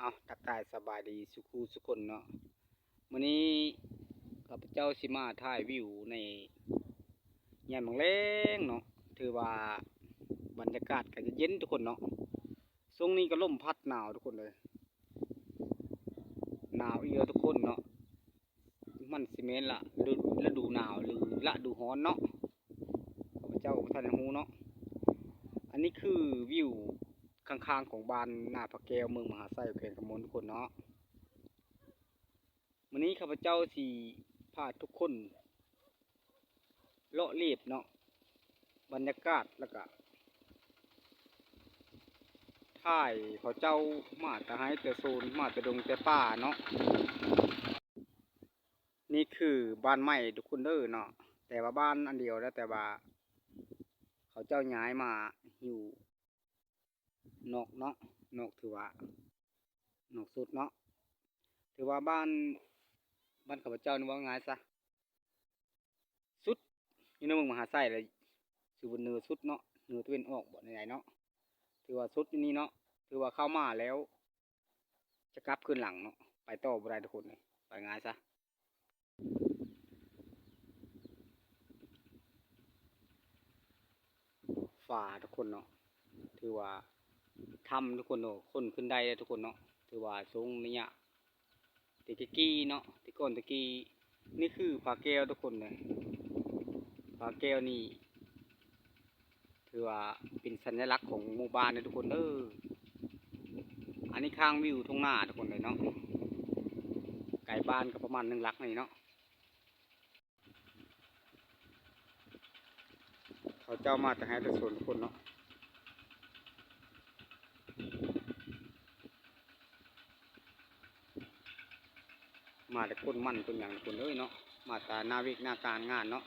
ເອົາ ທັກທາຍສະບາຍດີສູ່ຄູ່ສູ່ຄົນເນາະ. ມື້ນີ້ຂ້າພະເຈົ້າຊິມາຖ່າຍວິວໃນຍາມແລງໆເນາະ. ຖືວ່າບັນຍາກາດກໍຈະເຢັນທຸກຄົນເນາະ. ຊ່ວງນີ້ກໍລົມພັດໜາວທຸກຄົນເອີຍ, ໜາວອີ່ຫຼີທຸກຄົນເນາະ. ມັນຊິແມ່ນລະ ລະດູໜາວ ຫຼື ລະດູຮ້ອນເນາະ, ຂ້າພະເຈົ້າກໍບໍ່ທັນໄດ້ຮູ້ເນາະ. ອັນນີ້ຄືວິວຂ້າງໆຂອງບ້ານນາຜາແກ້ວ ເມືອງມະຫາໄຊ ແຂວງຄຳມ່ວນທຸກຄົນເນາະ. ມື້ນີ້ຂ້າພະເຈົ້າຊິພາທຸກຄົນເລາະເລບເນາະ ບັນຍາກາດ ແລ້ວກະຖ່າຍເຂົາເຈົ້າມາແຕ່ໄຮ່ແຕ່ໂຊນ ມາແຕ່ດົງແຕ່ປ່າເນາະ. ນີ້ຄືບ້ານໃໝ່ທຸກຄົນເດີເນາະ, ແຕ່ວ່າບ້ານອັນດຽວແຫຼະ ແຕ່ວ່າເຂົາເຈົ້າຍ້າຍມາຢູ່ນອກເນາະ, ນອກຖືວ່ານອກສຸດເນາະ. ຖືວ່າບ້ານ ບ້ານຂ້າພະເຈົ້ານີ້ເວົ້າງ່າຍຊະ ສຸດຢູ່ໃນເມືອງມະຫາໄຊແຫຼະ, ຖືວ່າເໜືອສຸດເນາະ, ເໜືອຕາເວັນອອກບໍ ໃນໃດເນາະ. ຖືວ່າສຸດຢູ່ນີ້ເນາະ, ຖືວ່າເຂົ້າມາແລ້ວຈະກັບຄືນຫຼັງເນາະ, ໄປຕໍ່ບໍ່ໄດ້ທຸກຄົນເອີຍ, ໄປງ່າຍຊະ. ຟ້າທຸກຄົນເນາະ, ຖືວ່າຖ້ຳທຸກຄົນເນາະ, ຄົ້ນຂຶ້ນໄດ້ເດ້ທຸກຄົນເນາະ. ຖືວ່າສູງໄລຍະແຕ່ກີ້ເນາະ, ແຕ່ກ່ອນແຕ່ກີ້. ນີ້ຄືຜາແກ້ວທຸກຄົນເດີ, ຜາແກ້ວນີ້ ຖືວ່າເປັນສັນຍະລັກຂອງໝູ່ບ້ານເດີທຸກຄົນເດີ. ອັນນີ້ຂ້າງວິວທົ່ງນາທຸກຄົນເດີເນາະ, ໄກບ້ານກໍປະມານໜຶ່ງຫຼັກນີ້ເນາະ. ເຂົາເຈົ້າມາແຕ່ໄຮ່ແຕ່ສວນທຸກຄົນເນາະ, ມາແຕ່ຄົນໝັ້ນຄົນຫຍັງທຸກຄົນເອີຍເນາະ, ມາແຕ່ໜ້າວຽກໜ້າການງານເນາະ.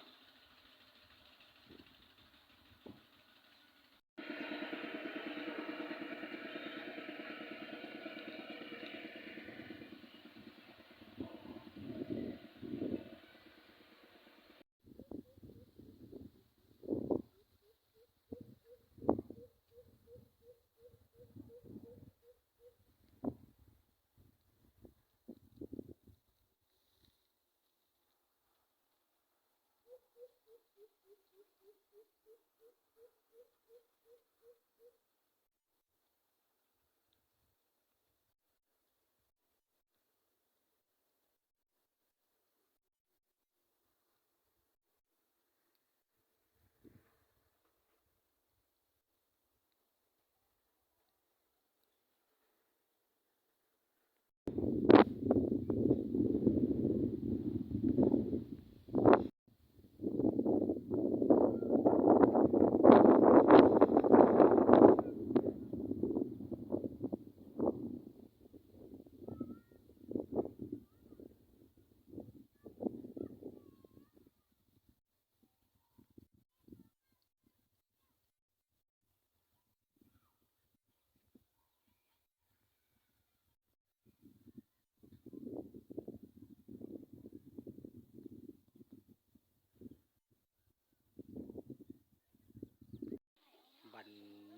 ບັນ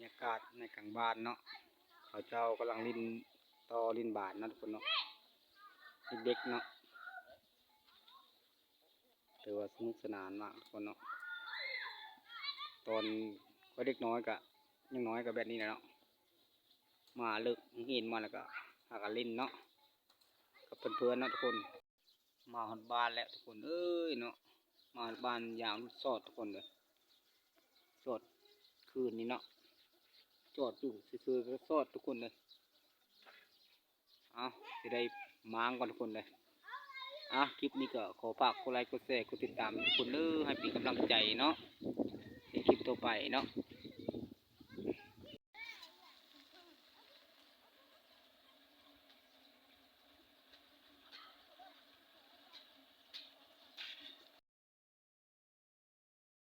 ຍາກາດໃນກາງບ້ານເນາະ, ເຂົາເຈົ້າກຳລັງຫຼິ້ນຕໍ່ຫຼິ້ນບານເນາະທຸກຄົນເນາະ, ເດັກໆເນາະ. ຖືວ່າສະໜຸກສະໜານມາກທຸກຄົນເນາະ. ຕອນຂ້ອຍເດັກນ້ອຍກະ ຍັງນ້ອຍກະແບບນີ້ແຫຼະເນາະ, ມາເລີກໂຮງຮຽນມາແລ້ວກະພາກັນຫຼິ້ນເນາະ ກັບເພື່ອນໆເນາະທຸກຄົນ. ມາຮອດບ້ານແລ້ວທຸກຄົນເອີຍເນາະ, ມາຮອດບ້ານຢາມສອດທຸກຄົນເດີ, ສອດຄືນນີ້ເນາະ, ຈອດຢູ່ຊື່ໆກໍສອດທຸກຄົນເດີ. ເອົາ ຊິໄດ້ມ້າງກ່ອນທຸກຄົນເດີ. ອ່ະ ຄລິບນີ້ກໍຂໍຝາກກົດໄລ ກົດແຊ ກົດຕິດຕາມທຸກຄົນເດີ ໃຫ້ເປັນກຳລັງໃຈເນາະ ໃນຄລິບຕໍ່ໄປເນາະ.